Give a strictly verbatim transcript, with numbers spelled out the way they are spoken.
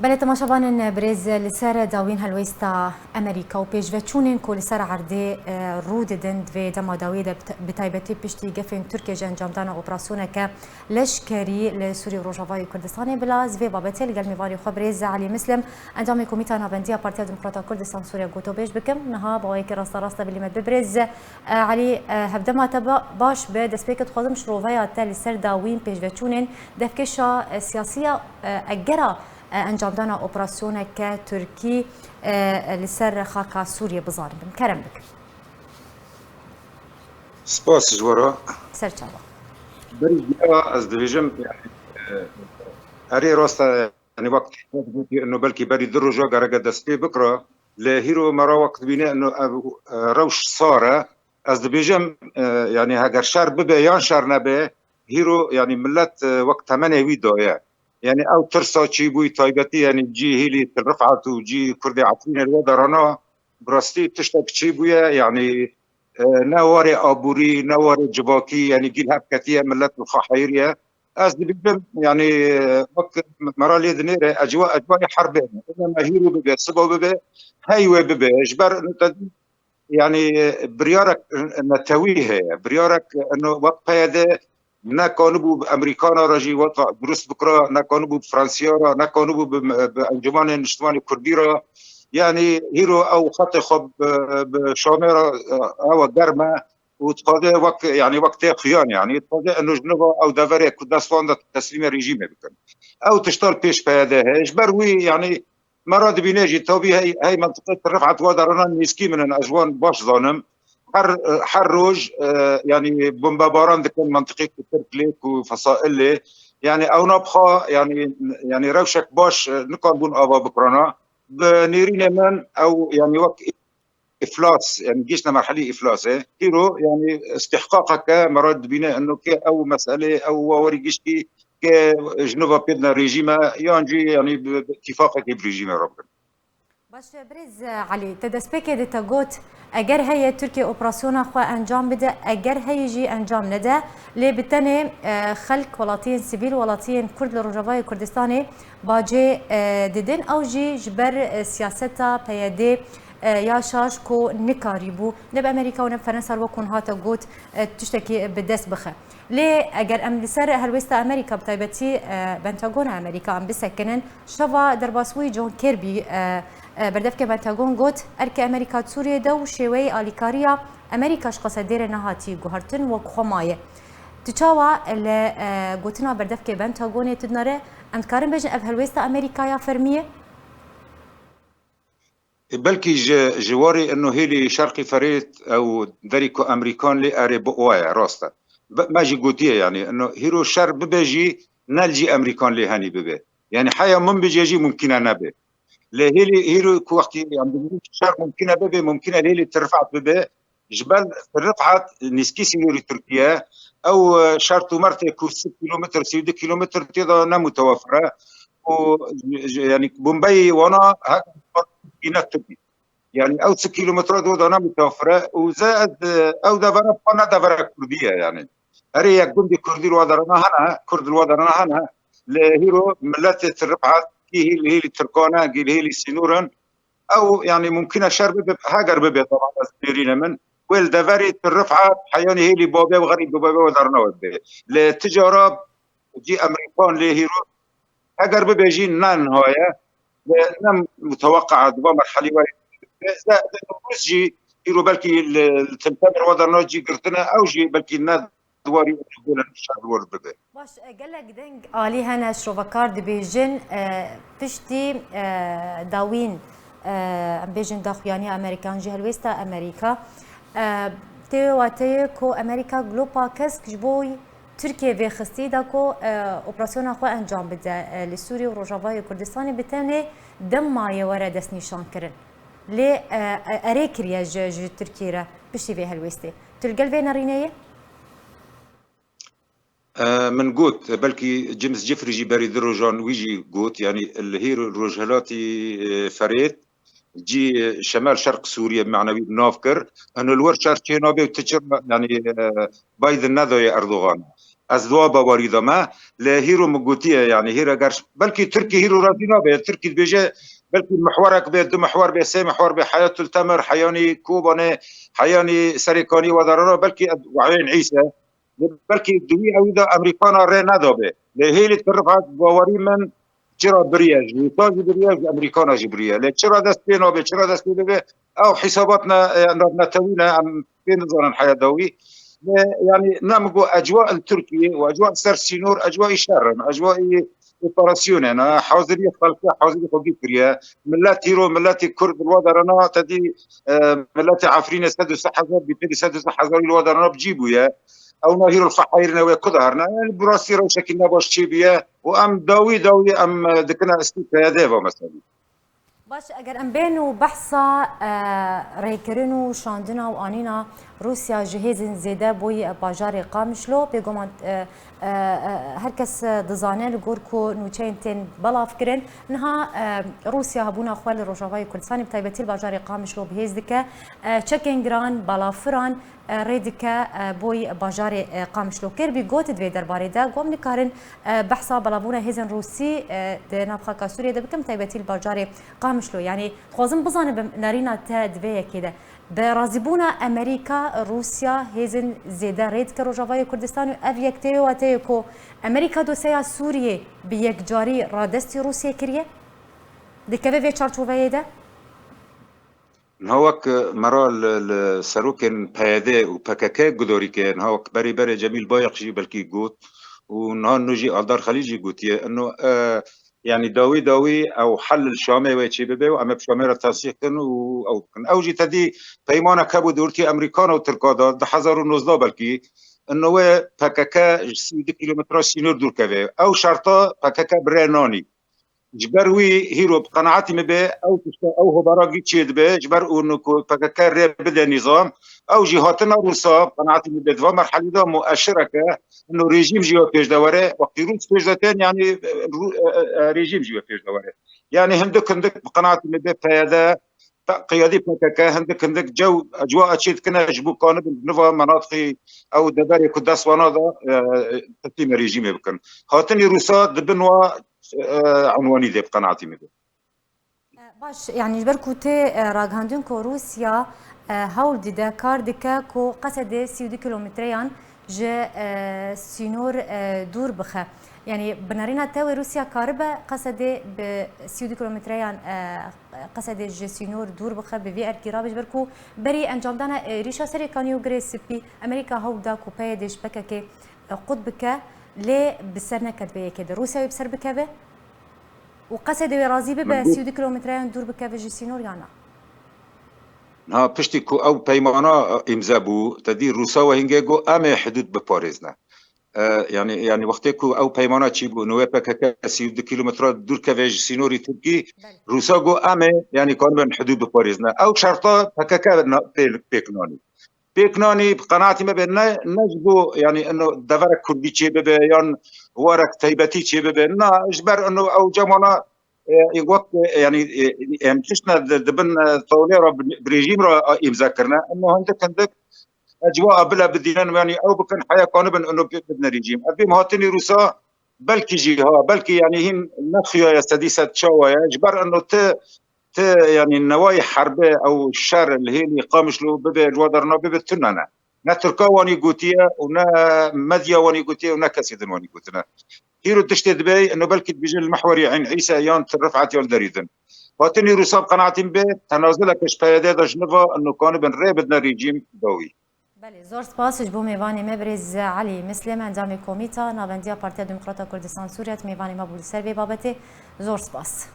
Belê temaşevanên birêz, li ser dawîn helwêsta Amerîka û pêşveçûnên ku li ser erdê, e, rû didin di vê dema dawiyê de, bi taybetî piştî gefên Tirkiye ji encamdana operasyoneke leşkerî li Sûrî û Rojavayê Kurdistanê bila, ez vê babetê li gel mêvanê xwe birêz Elî Mislim, endamê Komîta Navendî ya Partiya Demokrata Kurdistan Sûriye gotobêj bikim. Niha bi awayekî rasterast de bilî me dibe birêz, e, Elî, e, hevdema te ba-, baş be. Destpêkê dixwazim şiroveya te li ser dawîn pêşveçûnên devkêşa, e, siyasî ya, e, egera, e, encamdana operasyoneke Tirkî, e, li ser xaka Sûriyê bizanim bim. Kerem bikim. Spas ji we re. Ser çava. Berî vîya ez dibêjim, yani, e, erê rast e, yani, wek ino belkî berî du roja gereke dest pê bikira, lê hîro me re wek dibîne ino ev, e, rewş sar e. Ez dibêjim, e, yani, heger şer bibe yan şer nebe, hîro, yani, millet, e, wek temenê wî daye. Yani, ew tirsa çêbûyî taybetî, yani, cî hêlî Til Rifat û cî Kurdê Efrînê li we derana, bi rastî tiştek çêbûye, yani, e, ne warê aborî, ne warê civakî, yani, gîl hev ketiye, millet li xwe heyiriye. Ez dibêjim, yani, e, wek me re lê dinêre, ecwa, ecwayê herbê ne. Ina me hîro bibe, sibo bibe, hey wê bibe. Ji ber ino te dî, yani, e, biryarek netewî heye. Biryarek ino wek P Y D nekanibû bi Amerîkana re jî weta durust bikira, nekanibû bi Fransiya re, nekanibû bi, bi Encûmenê Niştimanê Kurdî re. Yani, hîro ew xetê xwe bi, bi Şamê re, e, ew germ e û dixwaze wek, yani, wek tê xuyan, yani, dixwaze ino ji nava ew deverê ku dest wan de teslîmê rejîmê bikin. Ew tişta li pêş P Y D heye. Ji ber wî, yani, me re dibîne jî, tabî hey, hey mentiqê Til Rifat wa derana nêzkî min in, ez wan baş zanim. Her, her roj, e, yani, bombebaran dikin mentiqê ku Tirk lê, ku Fesail lê. Yani, ewna bi xwe, yani, yani, rewşek baş, e, nikaribûn ava bikirana. Bi nêrînê min ew, yani, wek îflas, yani, gihiştine merhelî îflasê. Hîro, yani, istihqaqeke me re dibîne, ino ke ew meselê, ew wa werî giştî ke ji nû ve pê dine rejîme, yan jî, yani, bi, bi îtîfaqekê bi rejîmê re bikin. Baş e, birêz, e, Elî, te destpêkê de te got, eger heye Tirkiye operasyona xwe encam bide, eger heye jî encam nede, lê bi tenê, e, xelk, welatiyên sivîl, welatiyên Kurd li Rojavayê Kurdistanê bacê, e, didin. Ew jî ji ber, e, siyaseta P Y D, e, ya şaş ku nikarîbû ne bi Amerîka û ne bi Ferensa, wek hûn hate got, e, tiştekî bi dest bixe. Lê eger em li ser helwêsta Amerîka, bi taybetî, e, Pentagona Amerîka em bisekinin, şeva derbasbûyî John Kirby, e, e, berdevkê Pentagon got, erkê Amerîka di Sûriyê de û şêweyê alîkariya Amerîka ji qesedê re nehatî guhertin, wek xwe maye. Tu çawa li, e, gotina berdevkê Pentagonê tu dinere? Em dikarin bêjin ev helwêsta Amerîka ya fermî ye? E, belkî ji, ji warê ino hêlî Şerqî Ferêt ew derî ku Amerîkan lê erê bi wa ye, rast e. Be-, me jî gotiye, yani, ino hîro şer bibe jî, ne li cî Amerîkan lê henî bibe. Yani, heya min bêje jî mumkîn e nebe. Lê hêlî hîro ku wextî em dibêjin şer mumkîn e bibe, mumkîn e hêlî Til Rifat bibe. Ji ber Til Rifat nîskî sînorî Tirkiye, ew, e, şert û mertê ku sî kilometr, sî û du kilometr tê de ne mutewefir e. Û ji, ji, yani, bombeyê wana hek ne Tirkî. Yani, ew sî kilometre de ne mutewefir e. Û ze ez, e, ew devera xwe ne devera Kurdî ye, yani. Erê yek gundî Kurdî li wa derana hene, Kurd li wa derana hene. Lê hîro miletê Til Rifat, gî hîl-, hêlî Tirkan e, gî hêlî sînor in. Ew, yani, mumkîn e şer bibe, heger bibe, taban ez nêrîne min. Wê li deverê Til Rifat, heyanî hêlî babê û xerîb bibê û derna wê bibe. Lê ti cara cî Amerîkan lê hîro, heger bibe jî ne niha ye, lê ne muteweqe e di va merhelî werê. Lê ze-, ze-, Rûs jî hîro belkî li, li Til Temer wa derna cî girtine, ew jî belkî ne di warî bêlin şer li wir bibe. Baş, e, gelek deng alî hene, şrovekar dibêjin, e, piştî, e, dawîn, e, em bêjin daxuyaniya Amerîkan jî helwêsta Amerîka, e, tê wateyê ku Amerîka glopa kesk ji bo Tirkiye vê xistî da ku, e, operasyona xwe encam bide, e, li Sûrî û Rojavayê Kurdistanê bi tenê dema yê were destnîşan kirin. Lê, e, e, erê kiriye ji, ji Tirkiyê re piştî vê helwêstê. Tu li gel vê nerînê yî? E, min got, belkî James Jeffrey jî berî du rojan wî jî got, yanî li hêr rojhilatî, e, Ferêt, cî, e, Şemal Şerq Sûriye bi manevî nav kir. Eno li wir şer çê nabe û tu çi, yanî, e, Biden nedaye Erdogan. Ez di wa bawerî de me, lê hîro min gotiye, yanî hîr eger belkî Tirkî hîro razî nabe, Tirkî dibêje belkî mihwerek be, du mihwer be, sê mihwer be, Heyatul Temir, heyanî Kobanê, heyanî Serêkanî, wedarana belkî wayên Îse, lê belkî di wî ewî de Amerîkana rê nedabe. Lê hêlî tirif hat, bawerî min çira biriye, ji Rûsa jî biriye, ji Amerîkana jî biriye. Lê çira dest pê nabe, çira dest pê bibe, ew hîsabat ne, e, navnetewî ne, em pê nizanin heya dawî. Lê, yanî, ne min got ecwa li Tirkiyê û ecwa li ser sînor, ecwa î şer in, ecwa î operasyonê ne, haziriyê xelkê, hazirî xwe gî kiriye. Millet hîro, milletê Kurd li wa derana, te dî, e, milletê Efrînê sed û sî hezar, bî te dî sed û sî hezar li wa derana bi cî bûye. Ew na hîro li xwe heyirine wê ku de herine. Yanî, bi rastî rewşekî ne baş çêbûye û em dawî dawî em, e, dikine istî P Y D va meselî. Baş, eger em bên û behsa, e, rêkirin û şandina û anîna Rûsya ji hêzên zêde boyî bajarê Qamişlo, bêguman, e, e, e, her kes, e, dizane li gor ku nûçeyên tên belavkirin. Niha, e, Rûsya hebûna xwe li Rojavayê Kurdistanê, bi taybetî li bajarê Qamişlo bi hêz dike. E, çekên giran, balafiran, e, rê dike, e, boy bajarê, e, Qamişlo. Kêrbî got di vê derbarê de, ku em nikarin, e, behsa belavbûna hêzên Rûsî, e, di nav xaka Sûriyê de bikim, taybetî li bajarê Qamişlo. Yanî, dixwazim bizanim bi nerîna te di vê yekê de. Bi razîbûna Amerîka, Rûsya hêzên zêde rê dike Rojavayê Kurdistan û ev yek tê wê wateyê ku Amerîka dosyeya Sûriyê bi yekcarî radestî Rûsiyê kiriye? Dikeve vê çarçoveyê de? Niha wek me re li, li serokên P Y D û P K K gudarî kir, niha wek berê berê Cemîl Bayek jî belkî got û niha nû jî Aldar Xelîl jî gotiye, ino, e, yanî dawî dawî ew hel li Şamê wê çê bibe û em ê bi Şamê re tensîq kin û ew bikin. Ew jî tedî peymanek hebû di ortî Amerîkan û Tirka de, du hezar û nozdeh belkî, ino wê P K K ji sî û du kîlometre sînor dûr keve. Ew şerta P K K bi rê nanî. Ji ber wî hîro bi qenaetî min be, ew tişta, ew hobara gî çê dibe, ji ber û ku P K K rê bide nîzam, ew jî hatina Rûsa, bi qenaetî min be, di van merhelî de mueşireke, ino rejîm jî wê pêş de were, wextî Rûs pêş de tên, yanî, Rû-, e, e, e, rejîm jî wê pêş de were. Yanî hindik hindik bi qenaetî min be P Y D, pe-, qiyadî P K K hindik hindik cew, ecwa çê dikine ji bo kanibin niva menatixî ew deverê ku dest wana de, e, teslîmê rejîmê bikin. Hatinî Rûsa di bin wa, e, unwanî de bi qenaetî min be. Baş, yanî ji ber ku tê, e, ragihandin ku Rûsya, e, hewl dide, kar dike ku Qesedê sî û du kîlometreyan ji, e, sînor, e, dûr bixe. Yanî bi nerîna te wê Rûsya karibe Qesedê bi sî û du kîlometreyan, e, Qesedê ji sînor dûr bixe, bi vî erkî rabe, ji ber ku berî encamdana êrîşa Serêkanî û Girê Spî, Amerîka hewl da ku P Y D ji P K K, e, qut bike, lê bi ser neket vê yekê de. Rûsya wê bi ser bikeve û Qesedê wê razî bibe sî û du kîlometreyan dûr bikeve ji sînor ya na? Niha piştî ku ew peymana, e, îmze bû, te dî Rûsa wê hingê got, em ê hidûd biparêzne. E, yanî, yanî wextê ku ew peymana çî bû, nû wê P K K sî û du kîlometre dûr keve ji sînorî Tirkî, Belê. Rûsa got, em ê, yanî, kanibin hidûd biparêzne. Ew şerta P K K na-, pê-, pêk nanî. Pêk nanî, bi qenaetî me be, ne, ne ji bo, yanî, ino deverek kurdî çê bibe, yan warek taybetî çê bibe. Na, ji ber ino ew cemana, e, wek, e, yanî, e, em tiştine di, di bin, e, tawlê re bi, bi rejîm re, e, îmze kirine. Ino hindik hindik ecwa bile bidînin, yanî ew bikin heya kanibin ino bi-, bidine rejîm. Ev bê hatinî Rûsa belkî jî ha, belkî yanî hîn nexuyaye sedî sed çawa ye. Ji ber ino ti, ti yanî newayê herbe ew şer li hêlî Qamişlo bibe, li wa derna bibe tune ne. Ne Tirka wanî gotiye û ne medya wanî gotiye û ne kesê din wanî gotine. Hîro tiştê dibe, ino belkî dibêjin li mihwerî Eyn Îse yan Til Rifet yan li derî din. Hatinî Rûsa bi qenaetî min be, tenazuleke ji P Y D de ji niva, ino kanibin rê bidine rejîm dawî. Belê, zor spas ji bo mêvanê me birêz Elî Mislêm, endamê Komîta Navendiya Partiya Demokrata Kurdistan Sûriye, mêvanê me bû li ser vê babetê. Zor spas.